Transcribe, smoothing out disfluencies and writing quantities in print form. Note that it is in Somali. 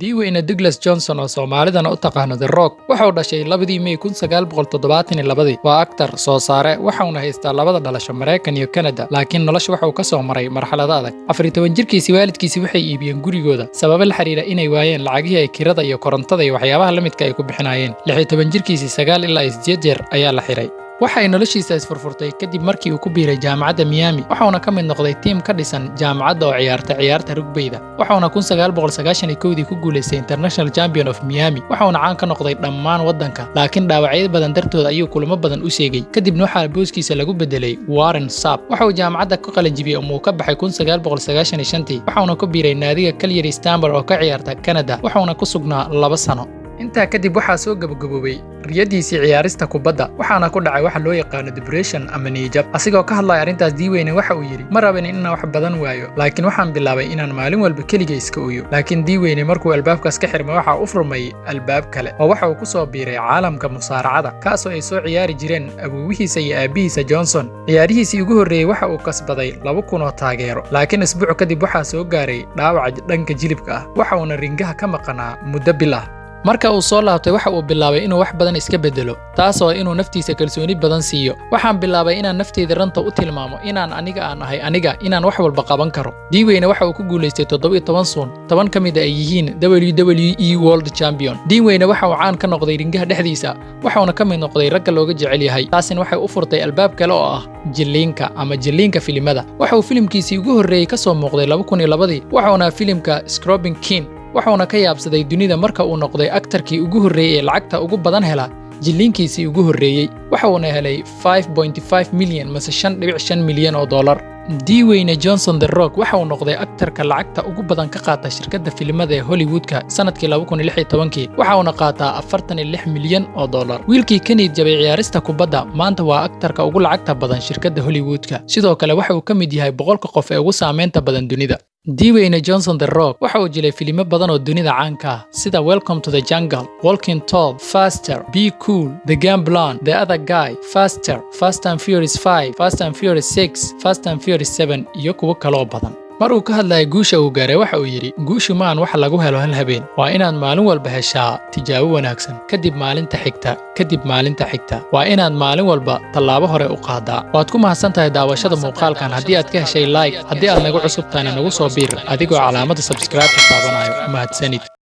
Dwayne Douglas Johnson, oo Soomaalidana u taqaano The Rock, wuxuu dhashay 2dii Mey 1972. Waa actor, soo saare, waxauna haystaa labada dhalasho, Maraykan iyo Kanada, laakiin nolosha waxa uu ka soo maray marxalado adag. 14 jirkiisii waalidkiisi waxay iibiyeen gurigooda sababo la xiriira inay waayeen lacagihii ay kirada iyo korontada iyo waxyaabaha la midka ay ku bixinayeen. 16 jirkiisii 9 ilaa 8 jeer ayaa la xiray. Waxay noloshiisa isfurfurtay kadib markii uu ku biiray jaamacadda Miami, waxauna ka mid noqday tiim ka dhisan jaamacadda oo ciyaarta ciyaarta rugbayda. Waxauna 1991dii ku guulaystay International Champion of Miami, waxauna caan ka noqday dhammaan waddanka, laakiin dhaawacyo badan dartood ayuu kulamo badan u seegay. Kadibna waxaa booskiisa lagu bedelay Warren Sapp. Waxa uu jaamacadda ka qalinjibiyey ama uu ka baxay 1995tii, waxauna ku biiray naadiga Calgary Stampede oo ka ciyaarta Canada, waxauna ku sugnaa 2 sano. Intaa kadib waxaa soo gabagaboobay riyadiisii ciyaarista kubadda, waxaana ku dhacay waxa loo yaqaano depression ama niyad jab. Asigoo ka hadlaya arrintaas, Dwayne waxa uu yidhi: "Ma rabin inaan wax badan waayo, laakiin waxaan bilaabay inaan maalin walba keliga iska ooyo." Laakiin Dwayne markuu albaabkaas ka xirmay, waxaa u furmay albaab kale, oo waxa uu ku soo biiray caalamka musaaracada, kaasoo ay soo ciyaari jireen awoowihiisa iyo aabbihiisa Johnson. Ciyaarihiisii ugu horreeyey waxa uu kasbaday 2000 oo taageero, laakiin isbuuc kadib waxaa soo gaaray dhaawaca dhanka jilibka ah, waxa uuna ringaha ka maqanaa muddo bil ah. Marka uu soo laabtay, waxa uu bilaabay inuu wax badan iska beddelo, taasoo inuu naftiisa kalsooni badan siiyo. "Waxaan bilaabay inaan nafteyda ranta u tilmaamo inaan aniga aan ahay aniga, inaan wax walba qaban karo." Dwayne waxa uu ku guulaystay 17 suun, 10 ka mid ay yihiin WWE World Champion. Dwayne waxa uu caan ka noqday ringaha dhexdiisa, waxauna ka mid noqday ragga looga jecel yahay. Taasina waxay u furtay albaab kale oo ah jilliinka ama jilliinka filimada. Waxa uu filimkiisii ugu horreeyey ka soo muuqday 2002dii, waxauna filimka Scorpion King, waxuuna ka yaabsaday dunida marka uu noqday aktarkii ugu horreeyey ee lacagta ugu badan hela jilliinkiisii ugu horreeyey. Waxa uuna helay 5.5 milyan mase 5.5 milyan oo dollar. Dwayne Johnson The Rock waxa uu noqday aktarka lacagta ugu badan ka qaata shirkadda filimada ee Hollywoodka sanadkii 2016kii, waxa uuna qaataa 46 milyan oo dollar. Wiilkii ka niyad jabay ciyaarista kubadda maanta waa aktarka ugu lacagta badan shirkadda Hollywoodka. Sidoo kale waxa uu ka mid yahay 100ka qof ee ugu saameynta badan dunida. Dwayne Johnson The Rock waxa uu jilay filimo badan oo dunida caanka ah, sida Welcome to the Jungle, Walking Tall, Faster, Be Cool, The Game Plan, The Other Guy, Faster, Fast and Furious 5, Fast and Furious 6, Fast and Furious 7 iyo kuwo kaloo badan. Mar uu ka hadlayay guusha uu gaaray, waxa uu yidhi: "Guushu ma aan wax lagu helo hal habeen, waa inaad maalin walba heshaa tijaabo wanaagsan, kadib maalinta xigta, kadib maalinta xigta. Waa inaad maalin walba tallaabo hore u qaadaa." Waad ku mahadsan tahay daawashada muuqaalkan. Haddii aad ka heshay, like. Haddii aad nagu cusub tahayna, nagu soo biir adigoo calaamada subscribe ka taabanayo. Mahadsanid.